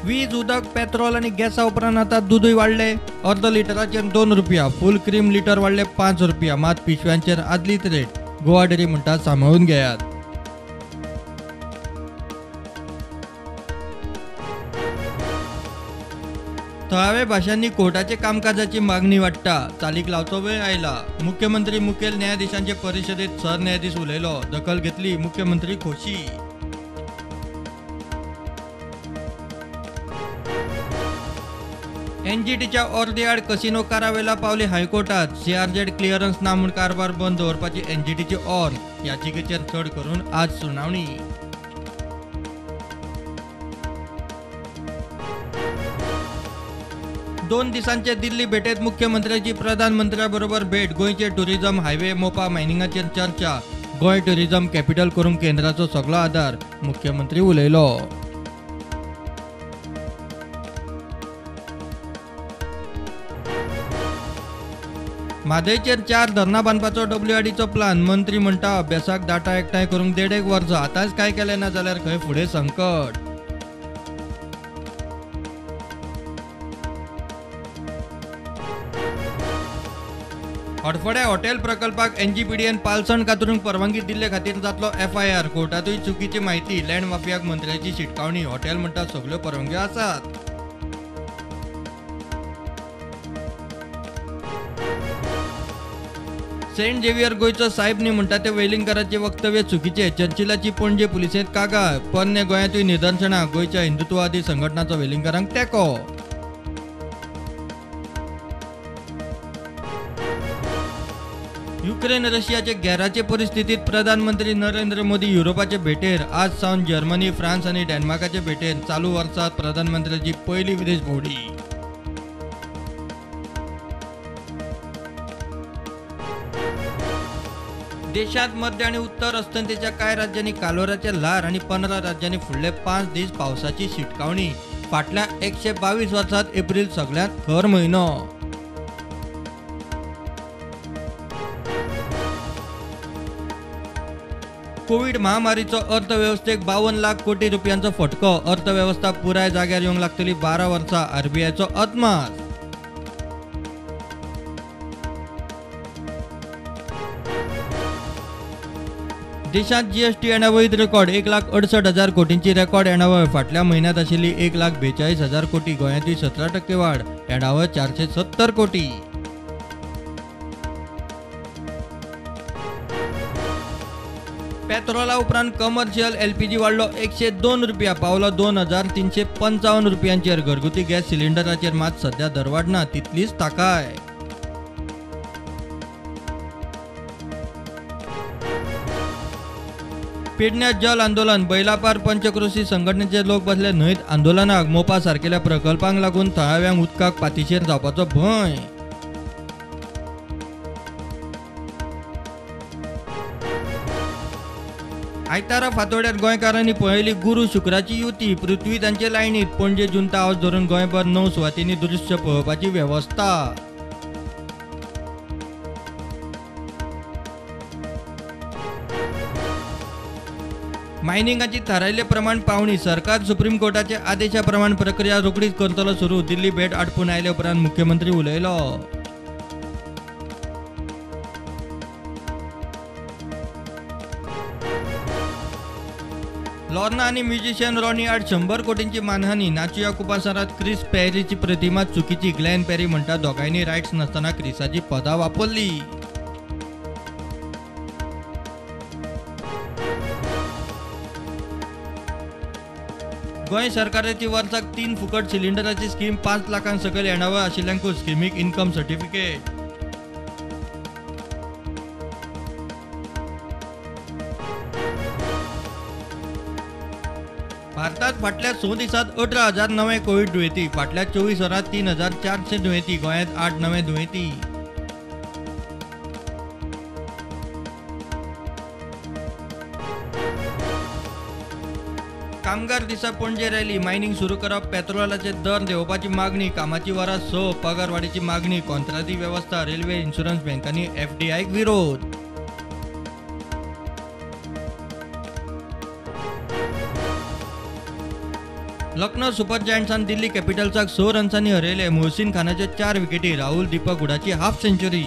वीज, उदक, पेट्रोल आनी गॅसा उपरांत आतां दुदूय वाडले. अर्द लिटराचेर 2 रुपया, फूल क्रीम लिटर वाडले 5 रुपया, मात पिशव्यांचेर आदलीच रेट. गोवा डेअरी म्हणटा सांबाळून घेयात. थळाव्या भाशांनी कोर्टाचे कामकाजाची मागणी वाडटा, चालीक लावचो वेळ आयला. मुख्यमंत्री मुखेल न्यायाधीशांचे परिशदेत सरन्यायाधीश उलयलो, दखल घेतली, मुख्यमंत्री खोशी. एनजीटीच्या ऑर्दीआड कसिनो कारावेला पावली हायकोर्टात. सीआरझेड क्लिअरन्स ना म्हूण कारभार बंद दवरपाची एनजीटीची ऑर्द, याचिकेचेर चड करून आज सुनावणी. दोन दिसांचे दिल्ली भेटेत मुख्यमंत्र्याची प्रधानमंत्र्याबरोबर भेट. गोंयचे टुरिझम हायवे, मोपा मायनिंगाचेर चर्चा. गोंय टुरिझम कॅपिटल करूंक केंद्राचो सगळो आदार, मुख्यमंत्री उलयलो. म्हादयचेर 4 धरणां बांदपाचो डब्ल्यूआरडीचो प्लान. मंत्री म्हणटा अभ्यासाक डाटा एकठांय करूंक 1.5 वर्सां, आतांच कांय केलें ना जाल्यार खंय फुडें संकट. हडफड्या हॉटेल प्रकल्पाक एनजीपीडीएन पालसण कातरूंक परवानगी दिल्ले खातीर जातलो एफआयआर. कोर्टांतूय चुकीची म्हायती, लँड माफियाक मंत्र्याची शिटकावणी. हॉटेल म्हणटा सगल्यो परवानग्यो आसात. सेंट झेवियर गोंयचो साहेब न्ही म्हणटा ते वेलिंगकाराचे वक्तव्य चुकीचे. चर्चिलाची पणजे पुलिसेंत कागाळ. पोरणे गोंयांतूय निदर्शनां, गोंयच्या हिंदुत्ववादी संघटनाचो वेलिंगकारांक तेंको. युक्रेन रशियाचे गॅराचे परिस्थितीत प्रधानमंत्री नरेंद्र मोदी युरोपाचे भेटेर. आज सावन जर्मनी, फ्रांस आनी डेन्मार्काचे भेटेर. चालू वर्सात प्रधानमंत्र्याची पयली विदेश भोंवडी. देशात मध्य आनी उत्तर अस्तंतेच्या कांय राज्यांनी कालोराचे ल्हार आनी 15 राज्यांनी फुडले 5 दीस पावसाची शिटकावणी. फाटल्या 122 वर्सांत एप्रील सगळ्यांत खर म्हयनो. कोवीड महामारीचो अर्थवेवस्थेक 52 लाख कोटी रुपयांचो फटको. अर्थवेवस्था पुराय जाग्यार येवंक लागतली 12 वर्सां, आरबीआयचो अदमास. देशांत जीएसटी येणावळीत रेकॉर्ड, 1,68,000 कोटींची रेकॉर्ड येणावळ. फाटल्या म्हयन्यांत आशिल्ली 1,42,000 कोटी, गोंयांतूय 17% वाड, येणावळ 470 कोटी. पेट्रोला उपरांत कमर्शियल एलपीजी वाडलो 102 रुपया, पावलो 2,355 रुपयांचेर. घरगुती गॅस सिलिंडराचेर मात सध्या दरवाड ना, तितलीच थाकाय. पेडण्या जल आंदोलन, बैलापार पंचक्रोशी संघटनेचे लोक बसले न्हंयत आंदोलनाक. मोपा सारकेल्या प्रकल्पांक लागून थळाव्यांक उदकाक पातिशेर जावपाचो भंय. आयतारा फातोड्यार गोंयकारांनी पळयली गुरू शुक्राची युती, पृथ्वी तांचे लायनीत. पणजे जुंता हावस धरून गोंयभर 9 सुवातींनी दृश्य पळोवपाची वेवस्था. मायनिंगाची थारायिल्ले प्रमाण पावणी, सरकार सुप्रीम कोर्टाच्या आदेशा प्रमाण प्रक्रिया रोखडीच करतलो सुरू. दिल्ली भेट आटपून आयले उपरांत मुख्यमंत्री उलयलो. लॉर्ना आनी म्युझिशियन रॉनी आड 100 कोटींची मानहानी. नाचुया कुपासरात क्रिस पेरीची प्रतिमा चुकीची. ग्लॅन पेरी म्हणटा दोगांयनी रायट्स नासतना क्रिसाची पदां वापरली. गोंय सरकाराची वर्साक 3 फुकट सिलिंडराची स्कीम, 5 लाखां सकयल येणावळ आशिल्ल्यांकूच स्किमीक इन्कम सर्टिफिकेट. भारतात फाटल्या 6 दिसांत 18,000 नवे कोवीड दुयेंती, फाटल्या 24 वरांत 3,400 दुयेंती, गोंयांत 8 नवे दुयेंती. कामगार दिसा पणजे रॅली, मायनिंग सुरू करप, पेट्रोलाचे दर देंवोवपाची मागणी, कामाची वरां 6, पगारवाडीची मागणी, कॉंत्राती वेवस्था, रेल्वे इन्शुरन्स बँकांनी एफडीआयक विरोध. लखनौ सुपर जायंट्सान दिल्ली कॅपिटल्साक 6 रन्सांनी हरयले. मोहसिन खानाच्यो 4 विकेटी, राहुल दीपक हुडाची हाफ सेंचुरी.